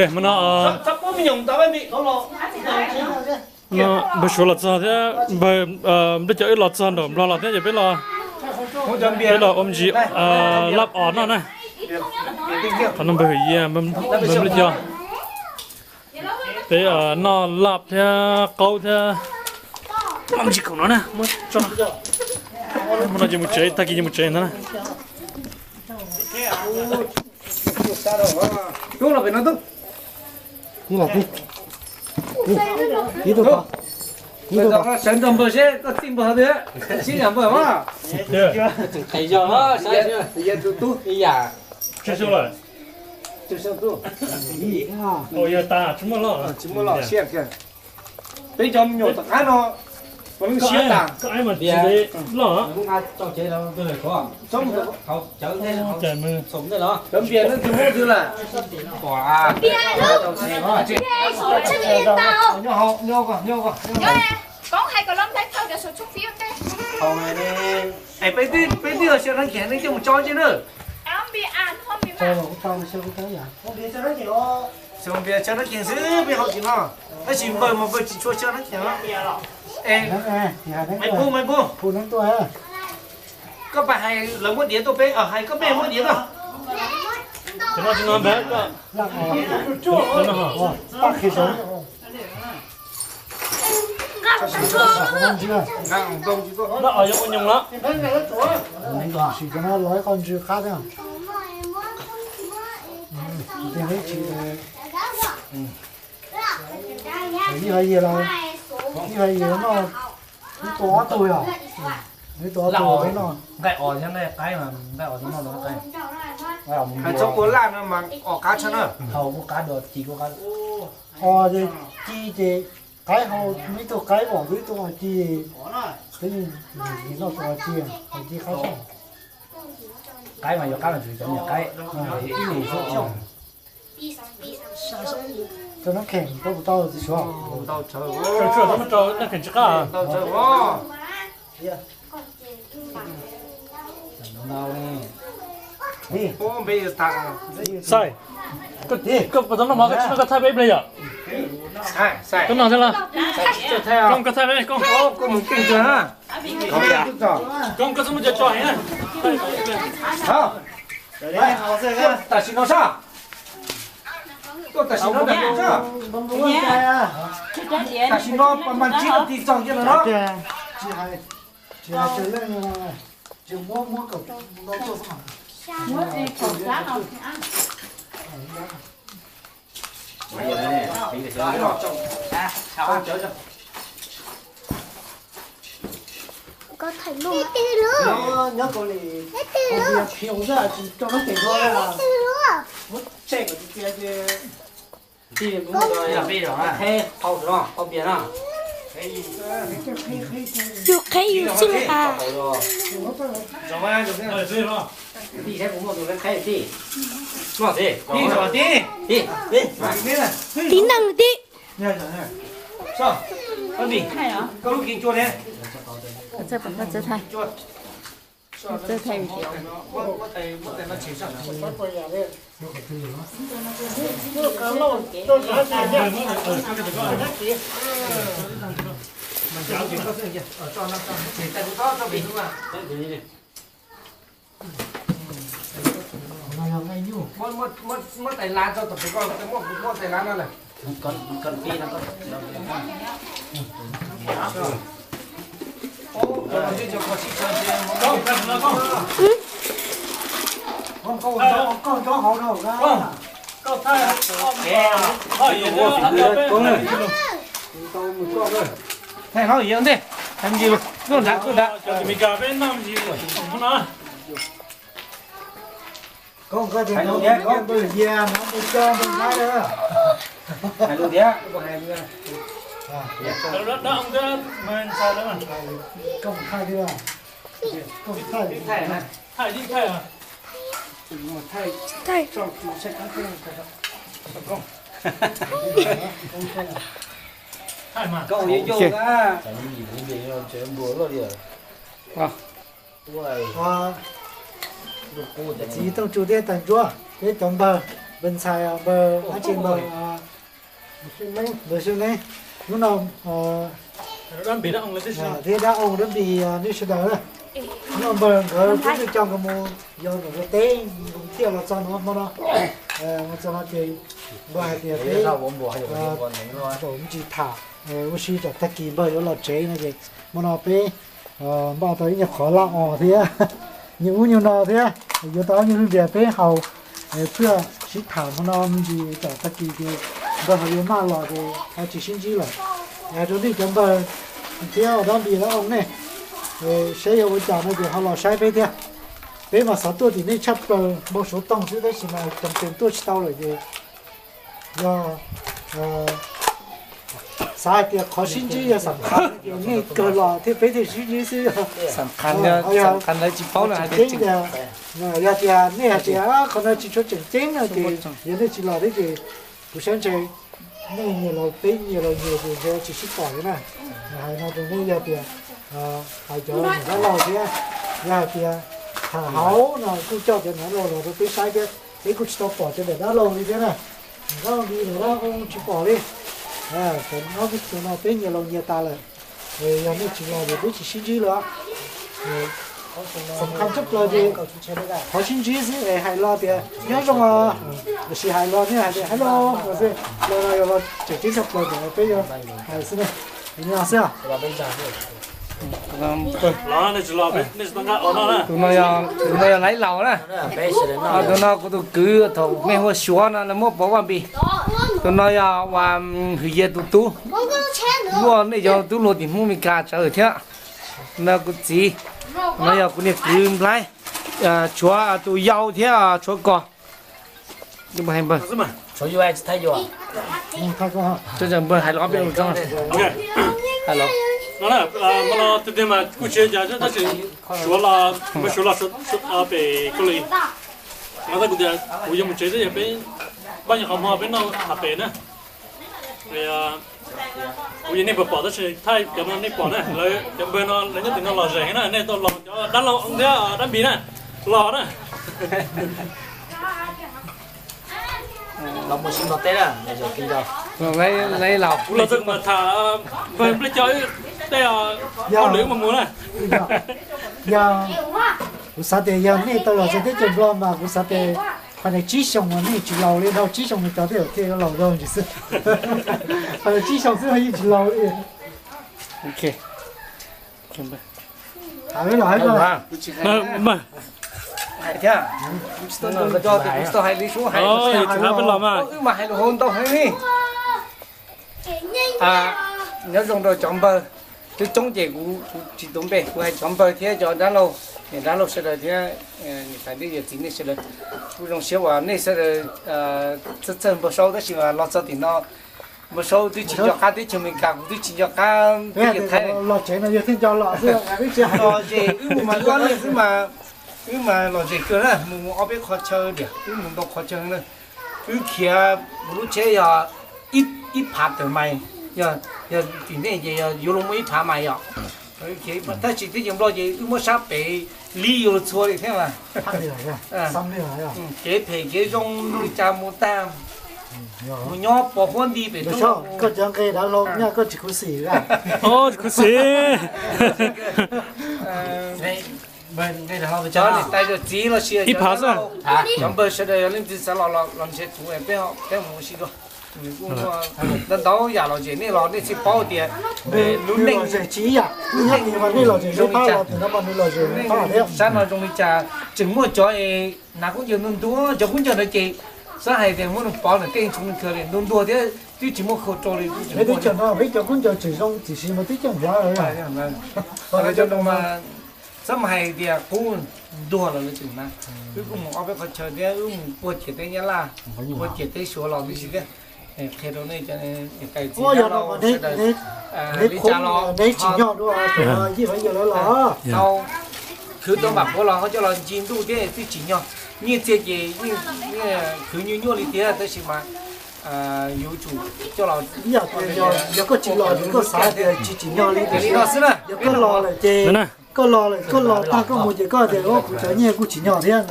Hmo no npawg Suav los txog thiab npawg Nplij Cov wb los txog nram Nplog los thiab ces peb los, peb los ua me ntsis laj os noj na. Qhov no npawg Hwm Yia, npawg Nplij Cov. Peb noj laj thiab qaub thiab me ntsis khoom no na, muab tso. Hmo no ces mus tsev, tag kis ces mus tsev ntag na. Sawv nrog npawg seb koj txij npawg twg, sib yam npawg mas. Tsis muaj loj, tsis muaj loj siab kiag. Peb cov me nyuam tom qab no, mas lub siab tas. Cov npias no twg muab twg lawm? Peb twb los xyaw nab kheev, nej coj mus tso ntsia na. Xyaw nab kheev xwb peb haus tsis no, tab sis npawg mas npawg tsis tshua xyaw nab kheev. Maiv Pub, Maiv Pub, koj pab hais lawv muab diav tuaj peb, hais koj mej muab diav tuaj. Sim cov no los ib qho ntsw qab thiab. Ib hais yias los, ib hais yias no, ib tug ob tug yog, ib tug ob tug no. Nqaij os thiab nqaij qaib, nqaij os thiab nqaij qaib. Hais txhob ua laj no mas os qab tshaj na. Haus ua qab dua ci ua qab. Os ces ci ces qaib haus, ib tug qaib os, ib tug os ci, peb noj tus os ci, os ci qab tshaj. Qaib mas yuav qab mas tsuas cov me nyuam qaib, ib nus xwb os. Rau nab kheem koj puas tau txiv Suav? Tau, tau, tau nab kheem tsis qab. Xaij, koj puas tau noj mov koj tsis noj koj thaij peb ib pliag yom? Koj noj thiab los? Koj, koj thaij peb, koj. Koj mus keej kawg na. Koj, koj txhob muab cov tso heev na. Tam sim no sab. Tuaj tam sim no, tam sim no, tam sim no pas mas tsib rau tis txog kiag no no. Koj thaij lub, nyob kaus lim, qhia xwb tsis tso nab kheem dua, muab tshem kom tiag tiag ces. Qheb hau no, hau pias no. Yus qheb yus xwb has. Tij saib kuv muaj tus qheb tij. Noj tij. Tiv neeg tij. Koj lub kiv cua ne. Muab tais lav tso tom pem ko, muab tais lav no lawm. Thaij hlob yam ntej, hais me ntsis lus, lub nrad, lub nrad. Koj tias no, koj npawg Yias, no npawg Coj, npawg Nqaib na. Hais lus thiab. Koj thaij thiab, koj thaij, thaij, thaij, thaij. Koj ua yuav coj a. Txiv Tooj Tsu thiab Tais Ntsuab thiab cov npawg. Npawg ntxhais, npawg dab tsi npawg? Npawg Xyooj Neeb. Hnub no thiab dab oo dab npis nej sawv daws na. Hnub no npawg nkawd peb twb coj nkawd mus yos ntawm nkawd teb, nkawd thiaj los txog no hmo no. Los txog no ces npawg hais tias peb zaum me ntsis tham ua si, tsam tag kis npawg yuav los tsev no ces hmo no peb npaj tau ib nyuag qhov laj os thiab nyuag ub nyuag no thiab, yuav tau ob nyuag lwj ntias peb haus, thiaj sib tham hmo no me ntsis, tsam tag kis ces npawg ho yuav maj los ces ho tsis sib ntsib lawm. Hais rau nej cov npawg thiab dab npis dab oo nej, saib yog ua cas no ces ho los saib peb thiab. Peb mas xav tuaj tim nej tshaj plaws, npau suav toog xwb tab sis mas cov tes tuaj tsis tau lawm ces yog xav hais tias qhov sib ntsib yog xam khav, nej kawg los thiab peb thiaj sib ntsib xwb. Yog tias nej hais tias qhov no tsis tshua tseem ceeb no ces yog nej tsis los thiab ces kuv saib ntshe nej nyias los peb nyias los nyias ces ntshe tsis sib pom li na. Hais no rau nej yog tias hais cov niam dab laug thiab, yog hais tias tham hauv no kuj coj cov niam dab laug los rau peb saib thiab, peb kuj tsis tau pom cov niam dab laug li thiab na. Niam dab laug nti niam dab laug tsis pom li. Cov no tus no peb nyias laus nyias tas lawm, yog nej tsis los ces peb tsis sib ntsib lawm. Xam khaj tshaj plaws ces qhov sib ntsib xwb es hais los tias nyob zoo, tiam sis hais los nej hais tias hello no xwb, los no yog los tseem ceeb tshaj plaws ntawm peb yuav hais xwb na. Li no xwb. Tus no yog, tus no yog Laiv Laus na. Tus no kuv tus kwv thaum me hu ua Suav no lawv muab pov Vaj Npis. Tus no yog uas Hwm Yias tus tub, muaj nej cov tub hluas tim Hmoob Mes Kas tsav thiab. No kuv txiv, no yog kuv niag kwv Nplhaib, tshuav tus yau thiab tshuav kos. Npawg hais los ob peb lus tso. Hmo no tus twg mas kuj tsis tab sis Suav los, npawg Suav los pem Kaus Lim. Los tab kuv tias kuv yuav mus tsev thiab, yog peb npaj nyuag qhov hmo peb noj hav pem na. Kuv yog nej puas pom tab sis thaij cov no nej pom na, lawv cov npawg no lawv nyob tim no lom zem heev na, nej tau los cov dab laug thiab dab npis na, los na. Los mus sib ntaus teb na, Laiv Laus. Kuv los txog kuv mam tham npawg Nplhaib cov tej, ob lwm wb mus mus na. Yog kuv xav tias yog nej tau los txog teb chaws Nplog mas kuv xav tias qhov niag tsib xyoos mas nej tsis laus li, dhau tsib xyoos mas cov tej zaum thiaj yuav laus zog ntsis xwb. Qhov niag tsib xyoos xwb mas yeej tsis laus li. Hais los hais ko. Hais thiab, kuv tsis tau nco tias kuv tsis tau hais li sub hais. Wb mas hais lus hauv ntau heev li. Nyob zoo rau cov npawg, coob coob ces kuv tsis tuav npe, kuv hais cov npawg thiab cov dab laug, niam dab laug sawv daws thiab niam tais thiab yawm txiv nej sawv daws. Kuv zoo siab uas nej sawv daws txawj txawj npau suav tab sis mas los txog tim no npau suav twb tsis nco qab teb chaws Amelikas, kuv twb tsis nco qab teb chaws Thaib. Los tsev no yog thiaj nco los xwb, los zem wb mus mas nco nej xwb mas, wb mas los zem kawg na, mus mus ob peb qhov chaw diam, wb mus ntau qhov chaw na. Wb khiav mus lub tsheb yog ib phav tawm mais, yog tim nej ces yuav luag muaj ib phav mais yom. Tab sis teb chaws Nplog ces wb muab sab pem li yuav luag txhua li thiab mas. Kev phem kev zoo zoo li cas mus tag, mus nyob pos huab nti pem roob. Koj cov nqe dav hlau nyaj koj tsis khuv xim. Tsis khuv xim. Cov niam tais yawm txiv los sis cov npawg sawv daws yog leej twg xav los los nrhiav kuv peb mus ua si dua. Ntau ntau yam lom zem nej los nej thiaj paub tias lub neej tsis ib yam, nej lom zem zoo li cas. Sab no zoo li cas tseem muaj cov hnav khaub ncaws ntuag ntuag, cov khaub ncaws ntawd ces xav hais tias muab nws pov ntawm tej tshoob kawg li ntuag ntuag thiab twb tsis muaj khau rau li. Peb cov khaub ncaws tseem zoo tiam sis mas twb coj nplav lawm. Cov no mas xav mas hais tias qub ntuag los lawv tseem hnav. Wb kuj mus ob peb qhov chaw thiab wb mus puag ciam teb Nyab Laj, puag ciam teb Suav los tib si thiab. Qhia rau nej cov niam tais txiv yog no sawv daws li cas los tsis nyob dua, yij lawv los tau khwv tau npam quav los ho coj los ncig ntuj thiab twb tsis nyog. Nyiaj txiag ces yeej khwv nyuaj nyuaj li thiab tab sis mas yuav tsum coj los. Yog koj tsis los ces koj xav tias tsis tsim nyog li, tiam sis no xwb na, yog koj los lawm ces koj los lawm, koj los tag koj mus ces koj tias kuv cov nyiaj kuj tsim nyog thiab.